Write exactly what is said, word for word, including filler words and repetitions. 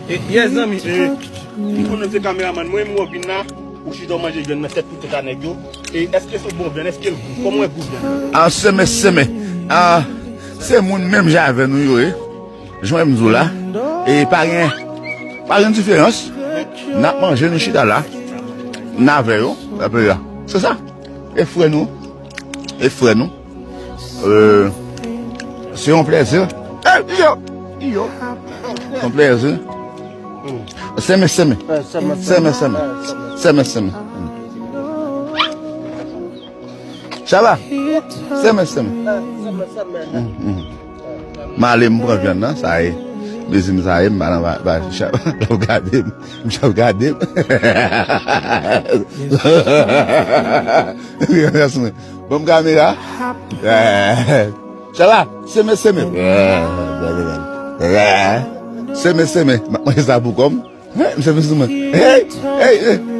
Yes, zanmi. M konnen se kameramann mwen, m wè w vin la, ou chita w manje vyann nan tèt tout tèt a nèg yo. E èske se bon vyann? Èske l gou? Kòman w wè gou vyann nan? Ah, seme, seme. Ah, se moun menm jan avè nou yo ye. Jan m di w la. E pa gen, pa gen diferans. N ap manje, nou chita la. N avè yo, apre la. Se sa. E frè nou. E frè nou. Euh, se yon plèzi. Eh, yo, yo. Se yon plèzi. Seme, seme. Seme, seme. Seme, seme. Chaba. Seme, seme. Mm, mm. M ale, m pran vyann nan, sa ye. Mezi m sa ye, m pa nan ba, ba, Chaba. L ap gade m. M ap gade m. Ban m kamera. Eh. Chaba, seme, seme. Eh, seme, seme. M ap manje sa pou kò m. Eh, seme, seme. Hey, hey, hey.